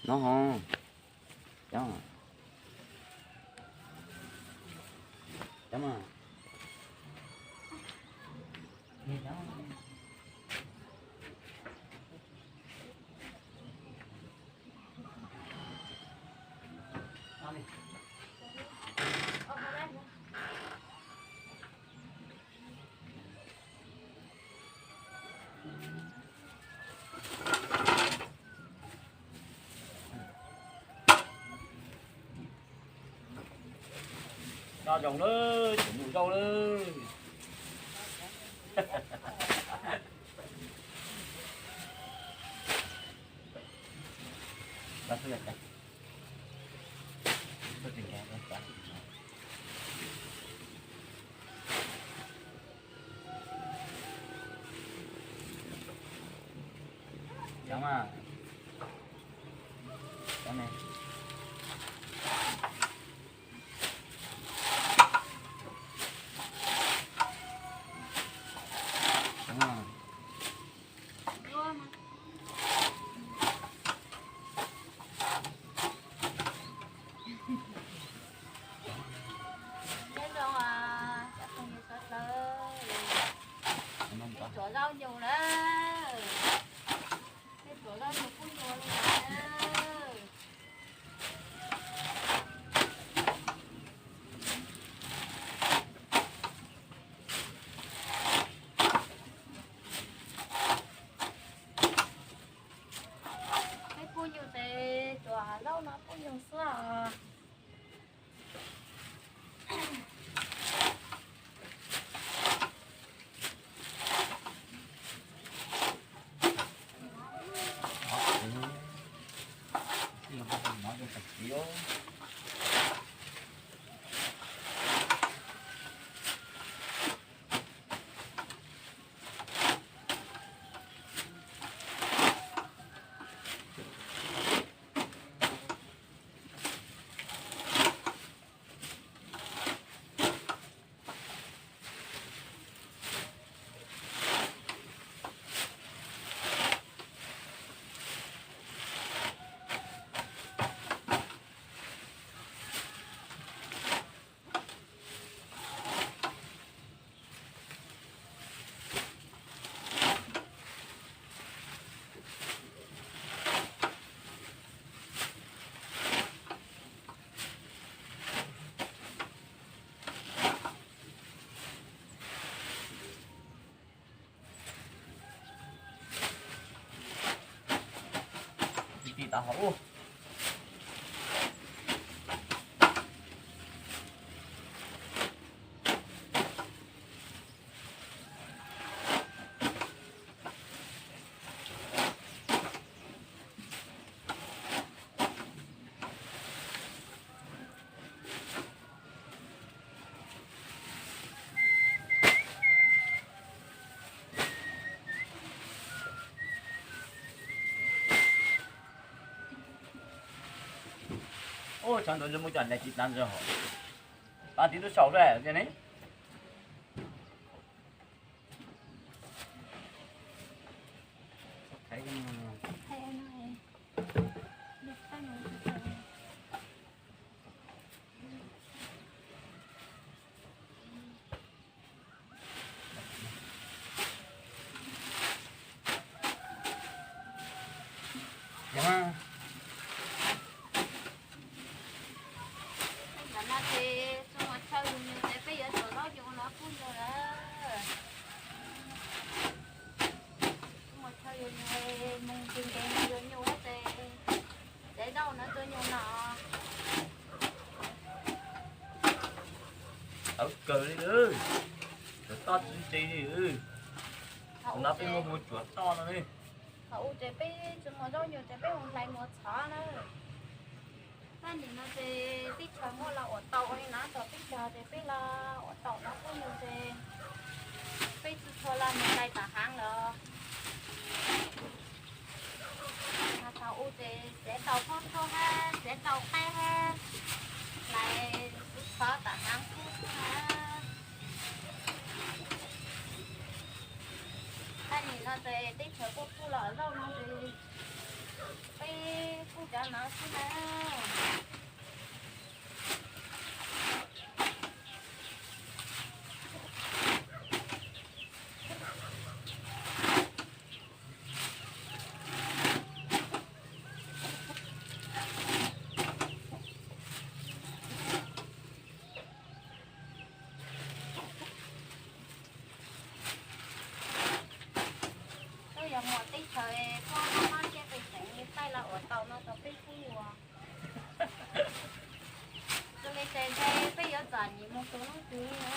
No ho. Cov, cov mas. Noj zoo lawm, tsis mus zaub lawm. Cov mas, cov ne. Nyob zoo os cov phooj ywg sawv daws, peb tuav zaub nyuj na, peb tuav zaub nyuj pub nyuj li na. Peb pub nyuj ces tuav zaub no pub nyuj xwb os. Ti ti tav hauv ub. Ub, tshav ntuj ntawd muaj cov ntawd tsis tas ntawd hos. Pab tiv tub saum lawm tiag ne. Ntawm no ces txog mus chaw yus nyuj ces peb yuav tuav zaub nyuj no pub nyuj lawm. Txog mus chaw yus nyuj, mus nkees nkees yus nyuj ces txev zaub no tua nyuj no. Tawv kawg li, tsuav toj tsis ntse li. Tus no peb muaj mus tsuav toj no li. Thaum ub ces peb tsis muaj zaub nyuj ces peb mus hlais mus txhov na. Tab nim no ces teb chaws muaj los ua tau li na, tau teb chaws ces peb los ua tau no pub nyuj ces peb tsis tshua los mus hlais tam haav lawm. Thaum ub ces txiav tau phob thauj hab txiav tau qaib hab, hlais txhov tam haav pub xwb na. Tab nim no ces teb chaws kuj pub los zaub no ces peb kuj no xwb na. Twb yog muaj teb chaws koj maj maj thiab pes xeem li thaij los ua tau no rau peb pub ua. Zoo li ces ntshe peb yuav txom nyem mus tus leej twg li na.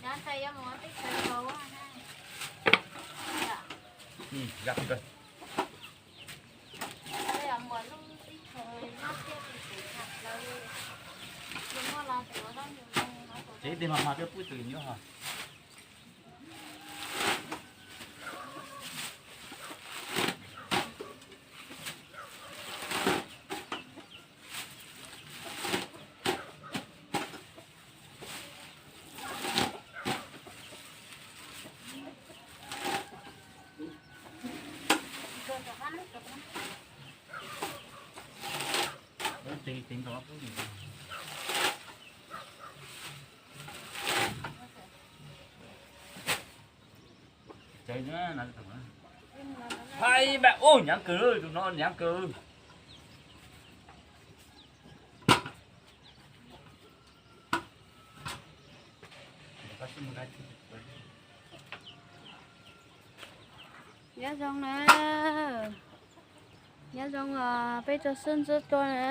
Cov ntawd yuav mus teb chaws nkaus na. Yog muaj lub teb chaws nyob thiab tus tseem tshaj plaws li, yus muaj los tus ua zaub yus zoo no. Ces tej no mas peb pub tus nyob hos. Hais mas, ub, nyaav kawg, tus no nyaav kawg. Nyob zoo na, nyob zoo os, peb rau xwb ntxub tua na.